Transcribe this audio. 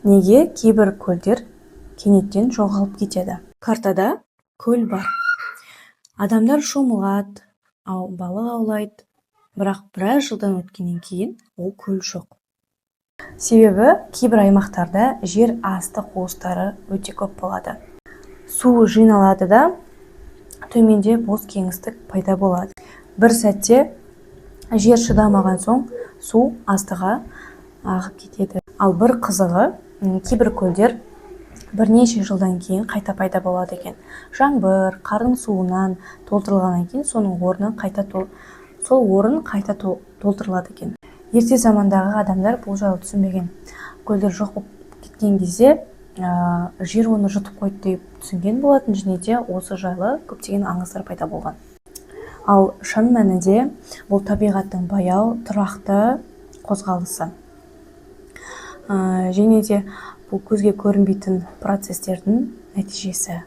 Неге кейбір көлдер кенеттен жоғалып кетеді? Картада көл бар. Адамдар шомылады, балық аулайды, бірақ біраз жылдан өткеннен кейін ол көл жоқ. Себебі кейбір аймақтарда жер асты қуыстары өте көп болады. Су жиналады да, төменде бос кеңістік пайда болады. Бір сәтте жер шыдамаған соң, су астыға ағып кетеді. Ал бір қызығы, кейбір көлдер бірнеше жылдан кейін қайта пайда болады екен. Жаңбыр, қардың суынан толтырылғаннан кейін соның орны қайта сол орын қайта толтырылады екен. Ерте замандағы адамдар бұл жайлы түсінбеген. Көлдер жоқ болып кеткен кезде жер оны жұтып қойды деп түсінген болатын және де осы жайлы көптеген аңыздар пайда болған. Ал шын мәнінде бұл табиғаттың баяу, тұрақты қозғалысы. Және де бұл көзге көрінбейтін процестердің нәтижесі.